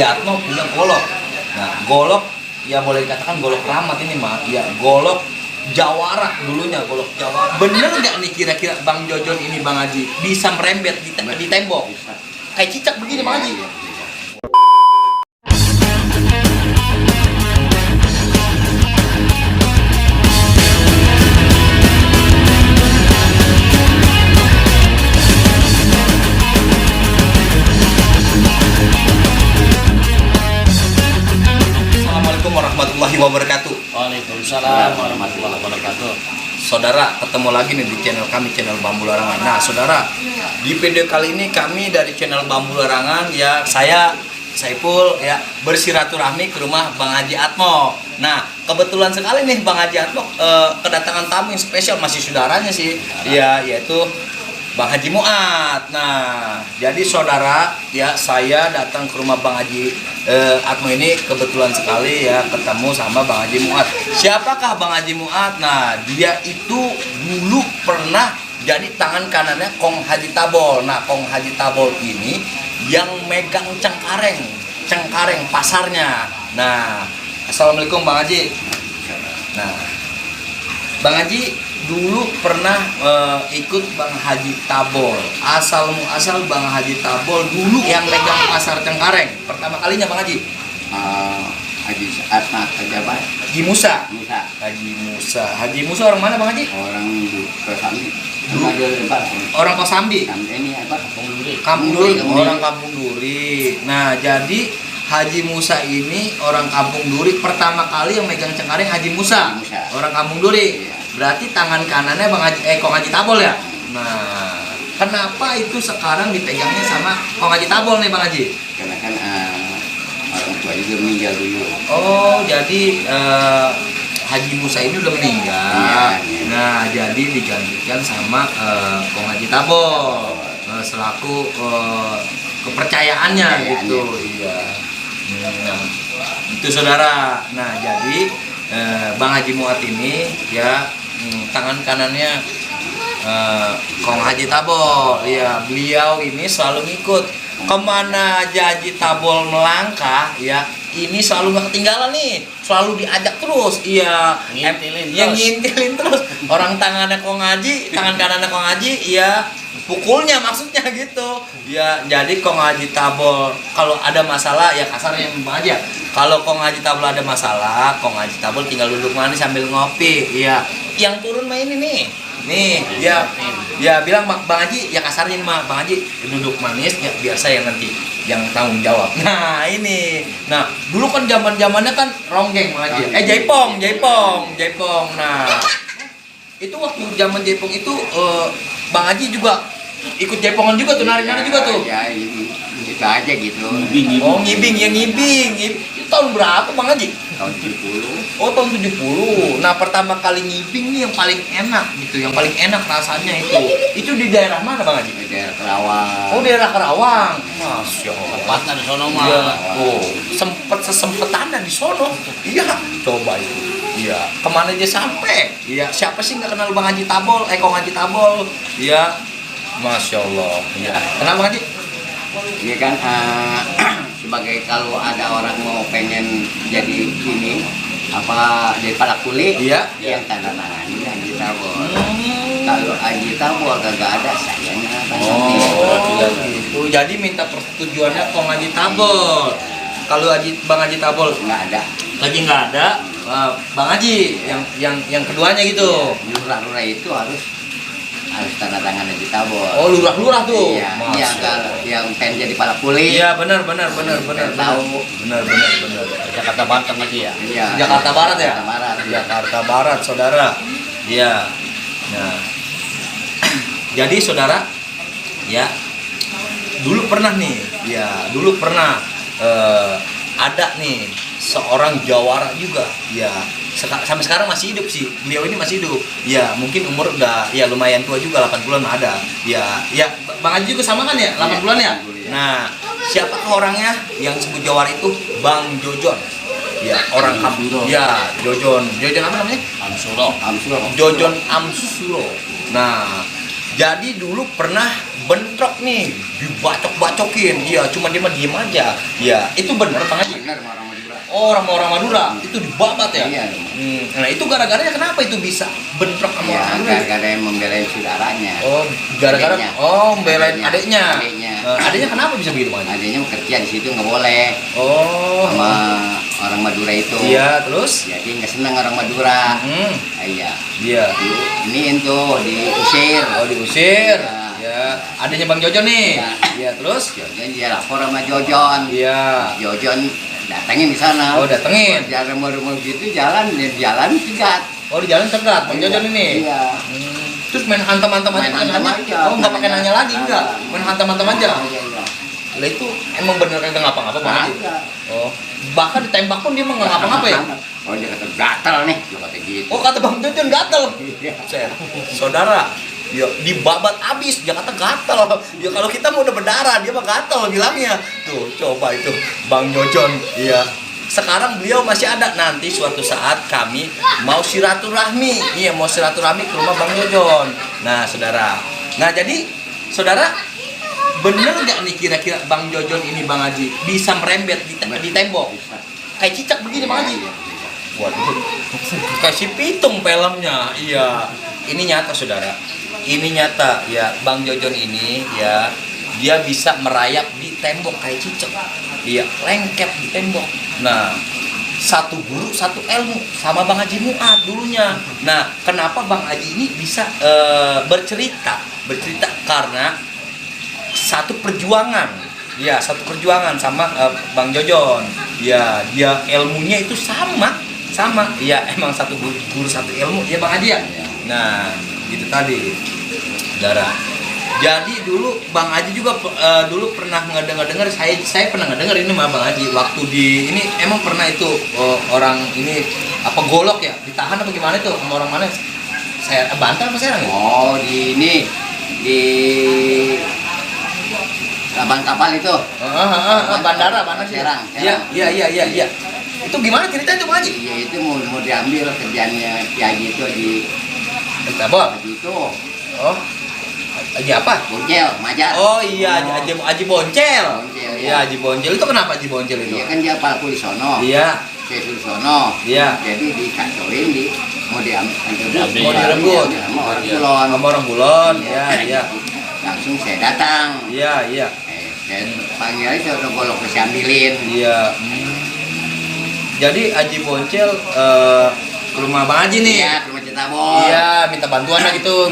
Atmo punya golok. Nah, golok ya boleh dikatakan golok keramat ini mah. Ya, golok Jawara dulunya, golok Jawara. Bener nggak nih kira-kira Bang Jojon ini Bang Haji bisa merembet di tembok? Kayak cicak begini Bang Haji. Assalamualaikum warahmatullahi wabarakatuh. Waalaikumsalam warahmatullahi wabarakatuh. Saudara, ketemu lagi nih di channel kami, channel Bambu Larangan. Nah, saudara, di video kali ini kami dari channel Bambu Larangan, ya saya Saiful ya bersilaturahmi ke rumah Bang Haji Atmo. Nah, kebetulan sekali nih Bang Haji Atmo kedatangan tamu yang spesial, masih saudaranya sih, ya yaitu Bang Haji Muat. Nah, jadi saudara, ya saya datang ke rumah Bang Haji Atmo ini kebetulan sekali ya ketemu sama Bang Haji Muat. Siapakah Bang Haji Muat? Nah, dia itu dulu pernah jadi tangan kanannya Kong Haji Tabol. Nah, Kong Haji Tabol ini yang megang Cengkareng pasarnya. Nah, assalamualaikum Bang Haji. Nah, Bang Haji dulu pernah ikut Bang Haji Tabol. Asal Bang Haji Tabol dulu yang megang pasar Cengkareng. Pertama kalinya Bang Haji. Haji Atma pejabat. Haji Musa. Haji Musa orang mana Bang Haji? Orang Kosambi. Orang Kosambi. Ini apa? Kampung Duri. Orang Kampung Duri. Nah, jadi Haji Musa ini orang Kampung Duri. Pertama kali yang megang Cengkareng Haji Musa. Orang Kampung Duri. Iya. Berarti tangan kanannya Bang Haji Kong Haji Tabol ya. Nah, kenapa itu sekarang dipegangnya sama Kong Haji Tabol nih Bang Haji? Karena kan orang tua juga meninggal dulu. Oh, jadi Haji Musa ini udah meninggal. Iya. Nah, jadi digantikan sama Kong Haji Tabol selaku kepercayaannya gitu. Iya. Nah, itu saudara. Nah, jadi Bang Haji Muat ini ya tangan kanannya Kong Haji Tabol. Ya, beliau ini selalu ngikut kemana aja Haji Tabol melangkah ya. Ini selalu nggak ketinggalan nih, selalu diajak terus. Iya, ngintilin terus. Orang tangan kanannya Kong Haji, ya pukulnya maksudnya gitu. Ya, jadi Kong Haji Tabol kalau ada masalah ya kasarnya Bang Haji. Kalau Kong Haji Tabol ada masalah, Kong Haji Tabol tinggal duduk manis sambil ngopi. Iya, yang turun mah ini nih. Nih, ya bilang Bang Haji, ya kasarnya ini mah Bang Haji duduk manis ya biar saya nanti yang tanggung jawab. Nah, ini. Nah, dulu kan zaman-zamannya kan ronggeng Bang Haji. Jaipong. Nah, itu waktu zaman Jaipong itu Bang Haji juga ikut jaipongan juga tuh, nari-nari juga tuh. Ya, itu aja gitu. Ngibing. Itu tahun berapa Bang Haji? Tahun 70. Oh, tahun 70. Nah, pertama kali ngibing nih yang paling enak gitu, yang paling enak rasanya itu. Itu di daerah mana Bang Haji? Di daerah Kerawang. Oh, daerah Kerawang. Masya Allah. Tempatnya di sono mah. Iya. Oh, sempetannya di sono. Iya, coba itu. Iya, kemana aja sampai? Iya, siapa sih nggak kenal Bang Haji Tabol? Kong Haji Tabol. Iya, Masya Allah. Iya. Kenal Bang Haji? Ini kan sebagai kalau ada orang mau pengen jadi ini apa jadi palak kulit, Iya. yang tanda tangan ini Haji Tabol. Kalau Haji Tabol kagak ada, saya nggak gitu. Jadi minta persetujuannya Kong Haji Tabol. Kalau Bang Haji Tabol nggak ada. lagi nggak ada, Bang Haji yang keduanya gitu. Lurah-lurah itu harus tanda tangan Haji Tabol. Oh, lurah-lurah tuh. Iya, yang pengen jadi palak kulit. Iya, benar. Tahu. Benar. Jakarta Barat lagi ya. Iya. Jakarta Barat ya? Jakarta Barat. Jakarta Barat, saudara. Iya. Nah, jadi saudara, ya dulu pernah ada nih seorang jawara juga, ya sampai sekarang masih hidup sih. Beliau ini masih hidup. Ya, mungkin umur udah ya lumayan tua juga, 80-an ada. Ya, Bang Haji juga sama kan ya, 80-an ya? Nah, siapakah orangnya yang sebut jawara itu? Bang Jojon. Ya, orang Kampung. Ya, Jojon apa namanya? Amsuro. Jojon Amsuro. Nah, jadi dulu pernah bentrok nih, dibacok-bacokin. Iya, cuma dia mah diem aja. Iya, itu bener Bang Haji. Benar orang Madura. Oh, orang Madura itu dibabat ya. Iya. Nah, itu gara-garanya kenapa itu bisa bentrok sama Ya, orang Madura? gara-gara yang membelain saudaranya. Oh, gara-gara Adiknya. membelain adiknya. Adiknya. Adiknya kenapa bisa begitu, Bang Haji? Adiknya kerja di situ nggak boleh Oh. sama orang Madura itu. Iya, terus? Jadi nggak senang orang Madura. Hmm. Iya. Iya. Ini itu diusir. Oh, diusir. Iya. Ya, adanya Bang Jojon nih. Iya. Iya, terus? Jojon dia lapor sama Jojon. Iya. Jojon datengin di sana. Oh, datengin. Jalan rumah gitu jalan cegat. Oh, di jalan cegat Bang Jojon ini. Iya. Terus main hantam-hantam aja Main pakai hantam nanya? aja. Oh, nggak pakai nanya lagi enggak? Main hantam-hantam aja. Iya, iya. Lah itu emang bener kagak ngapa-ngapa Bang Haji? Kagak. Oh, bahkan ditembak pun dia mah nggak ngapa-ngapa ya? Oh, dia kata gatal nih, dia kata gitu. Oh, kata Bang Jojon gatel. Iya. Saudara, ya dibabat abis, dia kata gatel. Ya kalau kita mau udah berdarah, dia mah gatel bilangnya. Tuh, coba itu Bang Jojon. Iya. Sekarang beliau masih ada. Nanti suatu saat kami mau silaturahmi. Iya, mau silaturahmi ke rumah Bang Jojon. Nah, saudara. Nah, jadi saudara, bener nggak nih kira-kira Bang Jojon ini Bang Haji bisa merembet di tembok? Kayak cicak begini Bang Haji. Waduh, kasih pitung filmnya. Iya, ini nyata saudara. Ini nyata ya, Bang Jojon ini ya, dia bisa merayap di tembok kayak cicak. Iya, lengket di tembok. Nah, satu guru satu ilmu sama Bang Haji Muat dulunya. Nah, kenapa Bang Haji ini bisa bercerita karena satu perjuangan. Ya, satu perjuangan sama Bang Jojon. Ya, dia ilmunya itu sama. Ya, emang satu guru satu ilmu. Ya, Bang Haji ya. Nah, itu tadi. Saudara. Jadi dulu Bang Haji juga dulu pernah ngedengar saya pernah ngedengar ini sama Bang Haji waktu di ini emang pernah itu orang ini apa golok ya ditahan apa gimana itu sama orang mana saya Banten apa Serang ya? Oh, di ini di Laban kapal itu. Bandara Serang. Iya. Itu gimana ceritanya tuh Bang Haji? Iya, itu mau diambil kerjanya Ki Haji itu di Apa? itu Oh. Haji apa? Boncel, Majar. Oh iya, Haji Boncel. Boncel, Iya, Haji Boncel. Itu kenapa Haji Boncel itu? Iya kan dia Pak di sono. Iya. Saya di sono. Iya. Jadi dikacauin mau diambil. Mau direbut. Sama orang Kulon. Sama orang Kulon. Iya. Langsung saya datang. Iya. Saya panggil aja udah golok saya ambilin. Iya. Jadi Haji Boncel ke rumah Bang Haji nih. Iya, ke rumah Citabon. Iya, minta bantuan lah gitu,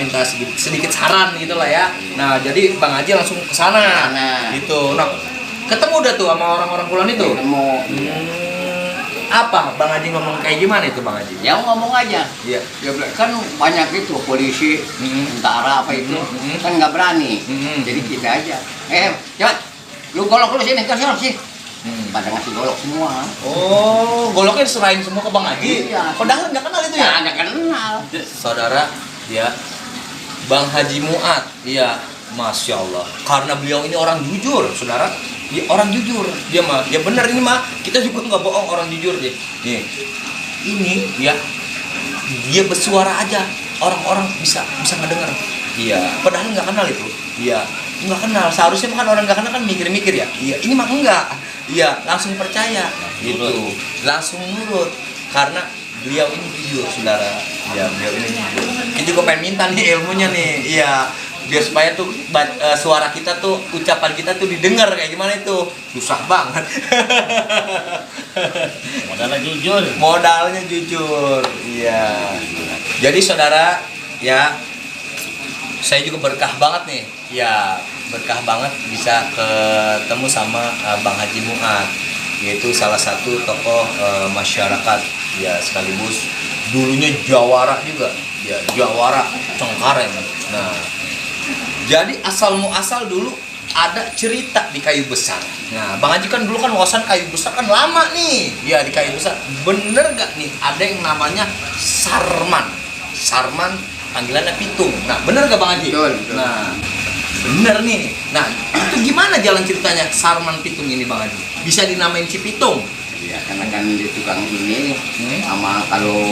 minta sedikit saran gitu lah ya. Nah, jadi Bang Haji langsung ke sana. Gitu. Nah, ketemu udah tuh sama orang-orang Kulon itu. Ketemu. Apa Bang Haji ngomong kayak gimana itu Bang Haji? Ya ngomong aja. Iya. Dia bilang kan banyak itu polisi, tentara apa itu kan nggak berani. Jadi kita aja. Cepat, lu golok lu sini ke sini. Pada ngasih golok semua. Oh, goloknya diserahin semua ke Bang Haji. Iya. Padahal nggak kenal itu ya? Nggak kenal. Saudara, ya Bang Haji Muat, iya, masya Allah. Karena beliau ini orang jujur, saudara. Dia orang jujur, dia mah, ya benar ini mah. Kita juga nggak bohong orang jujur deh. Nih, ini ya, dia bersuara aja, orang-orang bisa ngedenger. Iya, padahal nggak kenal itu. Iya, nggak kenal. Seharusnya kan orang nggak kenal kan mikir-mikir ya. Iya, ini mah enggak. Iya, langsung percaya gitu. Langsung nurut karena beliau ini jujur, saudara. Ya, beliau ini jujur. Kita juga pengen minta nih ilmunya nih. Iya, biar supaya tuh suara kita tuh, ucapan kita tuh didengar kayak gimana itu. Susah banget. Modalnya jujur. Iya. Jadi saudara, ya saya juga berkah banget nih. Ya, berkah banget bisa ketemu sama Bang Haji Muat, yaitu salah satu tokoh masyarakat ya, sekaligus dulunya jawara juga ya, jawara Cengkareng. Nah, jadi asal muasal dulu ada cerita di Kayu Besar. Nah, Bang Haji kan dulu kan wawasan Kayu Besar kan lama nih ya, di Kayu Besar. Bener gak nih ada yang namanya Sarman panggilannya Pitung. Nah, bener gak Bang Haji? Betul. Nah, bener nih. Nah, itu gimana jalan ceritanya Sarman Pitung ini Bang Haji? Bisa dinamain si Pitung? Ya Ya karena kan dia tukang ini sama kalau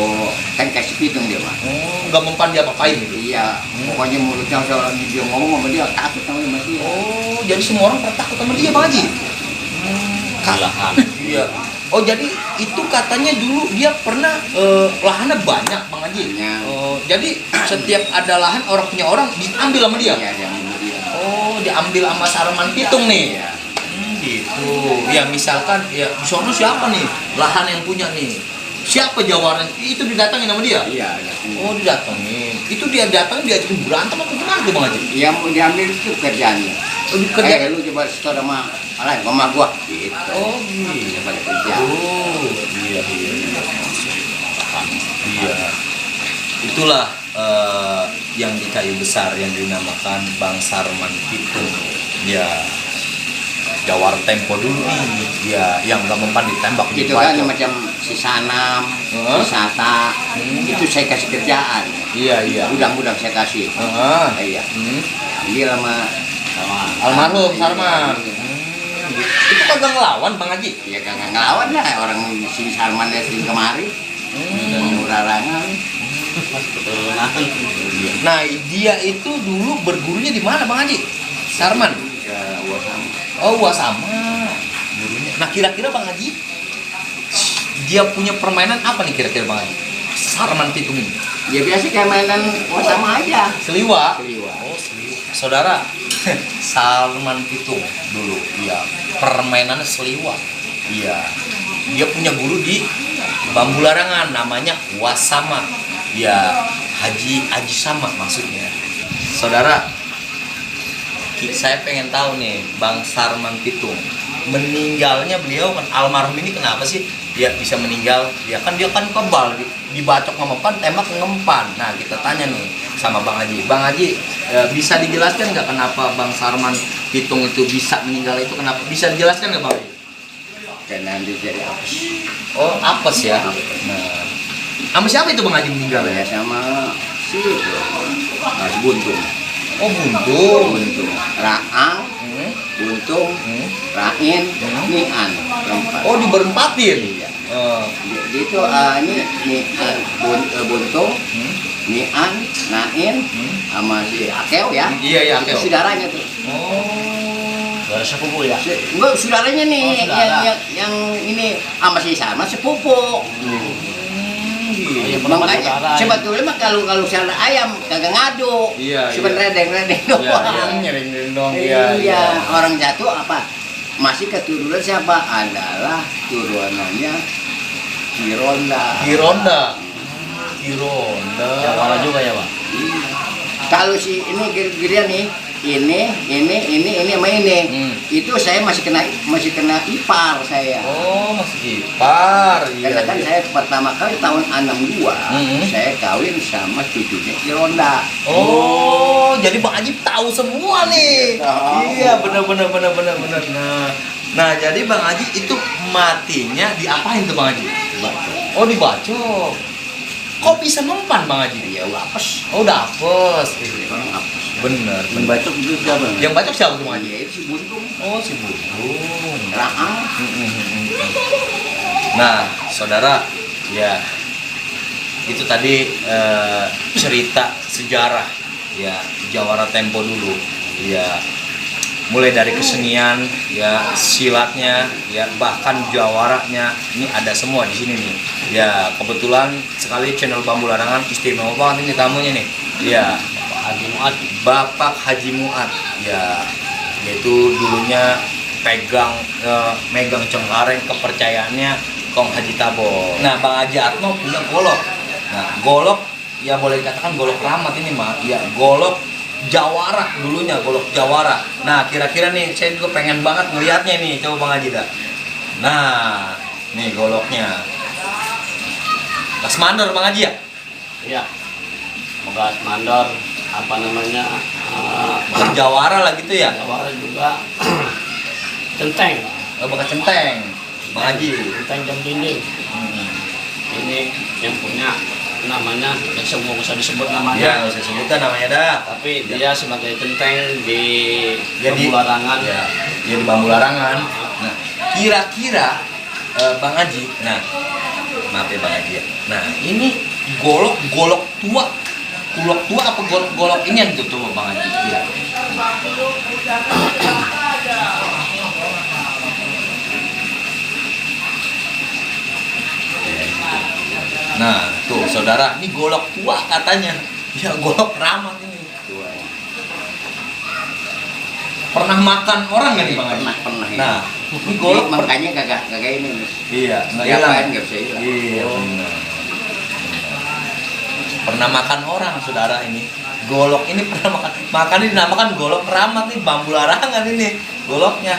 kan kasih pitung dia mah. Oh, nggak mempan dia apa-apain gitu. Iya, pokoknya mulutnya kalau dia ngomong sama dia takut sama dia. Oh, jadi semua orang pernah takut sama dia Bang Haji? Lahan. Iya. Oh, jadi itu katanya dulu dia pernah lahannya banyak Bang Haji. Banyak. Oh, jadi setiap ada lahan orang punya orang diambil sama dia. Iya, dia sama dia. Oh, diambil sama Sarman Pitung nih. Iya. Gitu. Ya misalkan ya di sono siapa nih lahan yang punya nih? Siapa jawaran? Itu didatangin sama dia? Iya, ada. Oh, didatengin. Itu dia datang diajakin berantem apa gimana tuh Bang Haji? Iya, mau diambil itu kerjaannya. Oh, kerja. Lu coba setor sama sama gua gitu. Oh, gitu. Coba kerja. Oh, iya. Paham. Iya. Itulah yang di kayu besar yang dinamakan Bang Sarman Pitung. Ya. Jawara Tempo dulu nih. Ya, yang gak mempan ditembak Itu kan macam si Sanam, si Sata, itu saya kasih kerjaan. Iya. Udang-udang saya kasih. Iya. Ambil sama Almarhum Sarman. Itu kagak ngelawan Bang Haji? Ya kagak ngelawan lah orang si Sarman dari kemari. Urarangan. Keturunan. Nah, dia itu dulu bergurunya di mana Bang Haji? Sarman. Ke Wasam. Oh, sama gurunya. Nah, kira-kira Bang Haji dia punya permainan apa nih kira-kira Bang Haji? Sarman Pitung ini. Ya biasa kayak mainan Wasam aja. Seliwa. Seliwa. Oh, seliwa. Saudara, Sarman Pitung dulu, iya. Permainannya seliwa. Iya. Dia punya guru di Bambu Larangan, namanya Wasama. Ya, Haji Sama maksudnya. Saudara, saya pengen tahu nih, Bang Sarman Pitung, meninggalnya beliau kan almarhum ini kenapa sih dia bisa meninggal? Ya kan dia kan kebal, dibacok ngempan, tembak ngempan. Nah, kita tanya nih sama Bang Haji. Bang Haji, bisa dijelaskan nggak kenapa Bang Sarman Pitung itu bisa meninggal itu kenapa? Bisa dijelaskan nggak Bang Haji? Karena dia jadi apes. Oh, apes ya. Nah, sama siapa itu Bang Haji meninggal Ya ya? sama si Buntung. Oh, buntung. Buntung. Raang, Buntung, Rain, Nian. Berempat. Oh, diberempatin. Iya. Eh, Itu ini Nian, Buntung, Nian, Nain, sama si Akeo ya. Iya, Itu Akeo. saudaranya tuh. Oh. Saudara sepupu ya. Enggak, saudaranya nih Oh, saudara. yang ini sama si Sarman sepupu. Iya, Makanya saudara. sebetulnya mah kalau saya ada ayam kagak ngadu. Iya, Cuma iya. redeng Iya, doang. iya, nyering-nyering dong. Iya, orang jatuh apa? Masih keturunan siapa? Adalah turunannya Kironda. Kironda. Jawara juga ya, Bang. Iya. Kalau si ini Girian nih, ini sama ini. Itu saya masih kena ipar saya. Oh, masih ipar. Iya. Karena kan Iya. saya pertama kali tahun 62 saya kawin sama cucunya Kironda. Oh, jadi Bang Haji tahu semua nih. Tahu. Iya, benar. Nah, jadi Bang Haji itu matinya diapain tuh Bang Haji? Oh, dibacok. Kok bisa mempan Bang Haji? Ya apes. Oh, udah apes. Orang apes. Bener. Membacok itu siapa? Yang bacok siapa tuh Bang Haji? Ya itu si Buntung. Oh, si Buntung. Raang. Nah, saudara, ya itu tadi cerita sejarah ya Jawara Tempo dulu. Ya, mulai dari kesenian, ya silatnya, ya bahkan jawaranya ini ada semua di sini nih. Ya kebetulan sekali channel Bambu Larangan istimewa banget ini tamunya nih. Ya Haji Muat. Bapak Haji Muat, ya yaitu dulunya megang cengkareng kepercayaannya Kong Haji Tabo. Nah, Bang Haji Atmo punya golok. Nah, golok ya boleh dikatakan golok keramat ini mah. Ya, golok Jawara dulunya, golok Jawara. Nah, kira-kira nih saya juga pengen banget ngelihatnya nih. Coba Bang Haji dah. Nah, nih goloknya. Gas mandor Bang Haji ya? Iya. Bekas mandor apa namanya? Bukan Jawara lah gitu ya? Jawara juga. Centeng. Oh, bekas centeng. Bang Haji. Centeng jam dinding. Ini yang punya namanya yang semua bisa disebut Ya, namanya. nggak usah sebutkan namanya dah. Tapi dia sebagai centeng di Jadi Bambu Larangan. ya, dia di Bambu Larangan. Nah, kira-kira Bang Haji. Nah, maaf ya Bang Haji ya. Nah, ini golok tua. Golok tua apa golok ini yang tuh Bang Haji? Ya. Nah, tuh saudara, ini golok tua katanya. Ya, golok keramat ini. Pernah makan orang nggak nih Bang Haji? Pernah. Nah, ini golok makanya kagak ini. Iya, nggak Dia hilang. nggak bisa hilang. Iya, benar. Pernah makan orang saudara ini. Golok ini pernah makan. Makanya dinamakan golok keramat nih, bambu larangan ini goloknya.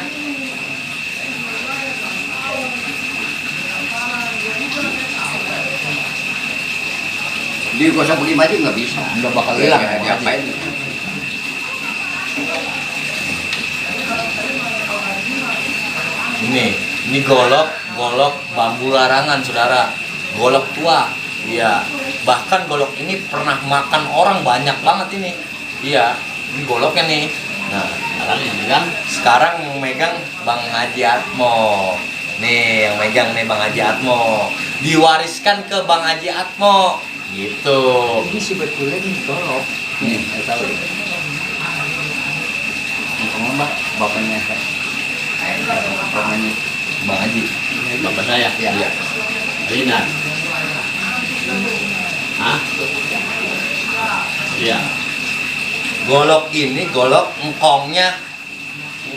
Digosok begini aja nggak bisa. Nggak bakal hilang. Ya, diapain? Ini golok bambu larangan saudara. Golok tua. Iya. Bahkan golok ini pernah makan orang banyak banget ini. Iya. Ini goloknya nih. Nah, sekarang yang megang Bang Haji Atmo. Nih yang megang nih Bang Haji Atmo. Diwariskan ke Bang Haji Atmo. Gitu. Ini sebetulnya ini golok. Nih, saya tahu ya. Mbak, bapaknya bapaknya Bang Haji. Bapak saya. ya. Rina. Hah? Iya. Golok ini golok engkongnya.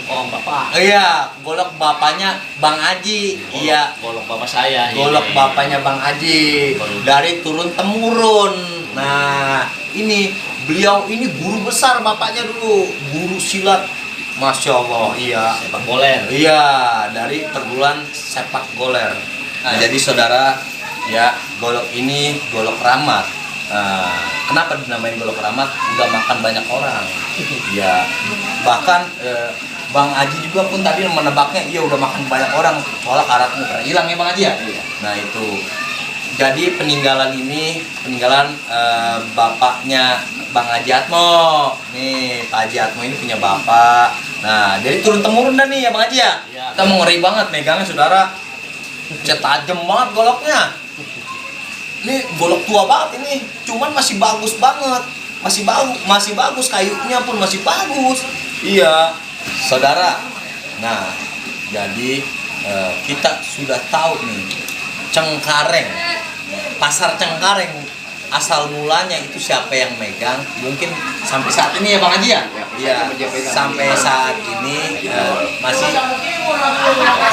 Oh, Bapak. Iya, golok bapaknya Bang Haji. Iya. Golok bapak saya. Golok ini. bapaknya Bang Haji dari turun temurun. Nah, ini beliau ini guru besar bapaknya dulu, guru silat. Masya Allah, iya. Sepak goler. Iya, dari perguruan sepak goler. Nah, jadi saudara, ya golok ini golok keramat. Kenapa dinamain golok keramat? Udah makan banyak orang. Ya, bahkan Bang Haji juga pun tadi menebaknya, iya udah makan banyak orang. Soalnya karatnya pernah hilang ya Bang Haji ya. Iya. Nah itu. Jadi peninggalan ini peninggalan bapaknya Bang Haji Atmo. Nih Pak Haji Atmo ini punya bapak. Nah jadi turun temurun dah nih ya Bang Haji ya. Iya. Kita mau ngeri banget megangnya saudara. Tajam banget goloknya. Ini golok tua banget ini, cuman masih bagus banget, masih bagus kayunya pun masih bagus. Iya, saudara. Nah, jadi kita sudah tahu nih Cengkareng, pasar Cengkareng asal mulanya itu siapa yang megang? Mungkin sampai saat ini ya Bang Haji ya. Iya, sampai saat ini masih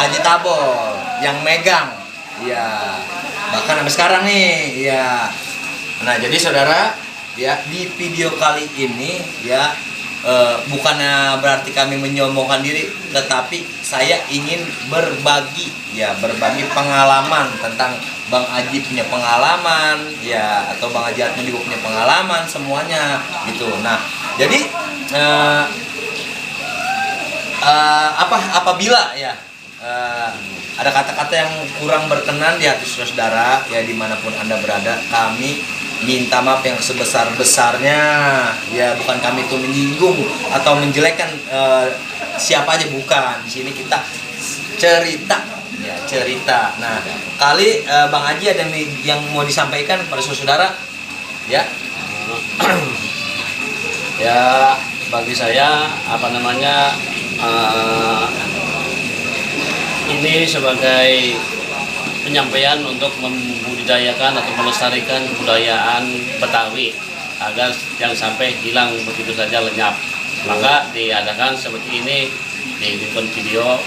Haji Tabor yang megang. Iya. Bahkan sampai sekarang nih, ya. Nah, jadi saudara, ya di video kali ini ya bukannya berarti kami menyombongkan diri, tetapi saya ingin berbagi pengalaman tentang Bang Haji punya pengalaman, ya atau Bang Haji Atmo juga punya pengalaman semuanya gitu. Nah, jadi apabila ya ada kata-kata yang kurang berkenan di hati saudara ya dimanapun Anda berada, kami minta maaf yang sebesar-besarnya. Ya bukan kami itu menyinggung atau menjelekkan siapa aja, bukan. Di sini kita cerita ya, cerita. Nah, kali Bang Haji ada yang mau disampaikan pada saudara ya. Ya, bagi saya ini sebagai penyampaian untuk membudidayakan atau melestarikan kebudayaan Betawi agar jangan sampai hilang begitu saja, lenyap. Maka diadakan seperti ini, dibikin video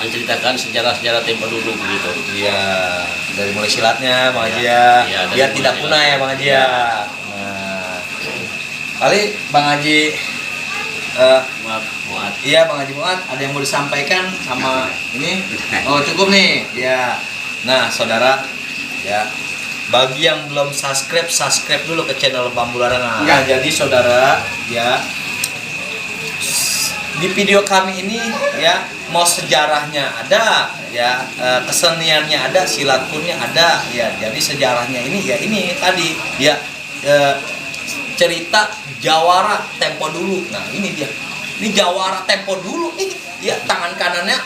menceritakan sejarah-sejarah tempo dulu begitu. Iya, dari mulai silatnya Bang Haji ya. Iya, dari Biar mulai tidak silat. punah ya Bang Haji ya. Nah, kali Bang Haji Muat. iya Bang Haji Muat, ada yang mau disampaikan sama ini? Oh cukup nih, ya. Nah saudara, ya bagi yang belum subscribe dulu ke channel Bambu Larangan. Ya, jadi saudara, ya di video kami ini ya mau sejarahnya ada, ya keseniannya ada, silat punnya ada, ya. Jadi sejarahnya ini ya ini tadi, ya cerita jawara tempo dulu. Nah ini dia. Ini jawara tempo dulu nih, ya tangan kanannya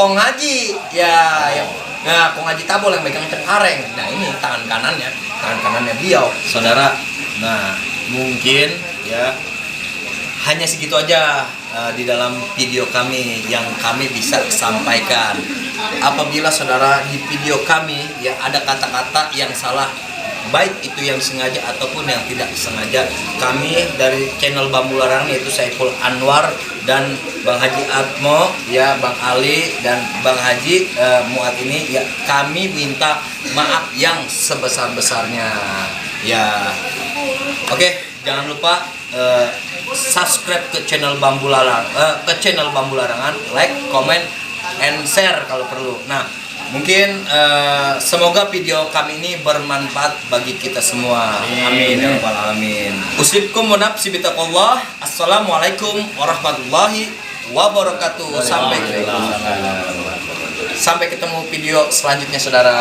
Kong Haji ya yang nah Kong Haji Tabol yang megang cengkareng. Nah ini tangan kanannya beliau saudara. Nah mungkin ya hanya segitu aja di dalam video kami yang kami bisa sampaikan. Apabila saudara di video kami ya ada kata-kata yang salah, baik itu yang sengaja ataupun yang tidak sengaja, kami dari channel Bambu Larangan yaitu Saiful Anwar dan Bang Haji Atmo ya, Bang Ali dan Bang Haji Muat ini ya, kami minta maaf yang sebesar-besarnya ya. Oke, jangan lupa subscribe ke channel Bambu Larangan, like, comment, and share kalau perlu. Nah, mungkin semoga video kami ini bermanfaat bagi kita semua. Amin ya rabbal alamin. Usibkum wa nafsi bitaqwallah. Assalamualaikum warahmatullahi wabarakatuh. Sampai ketemu video selanjutnya saudara.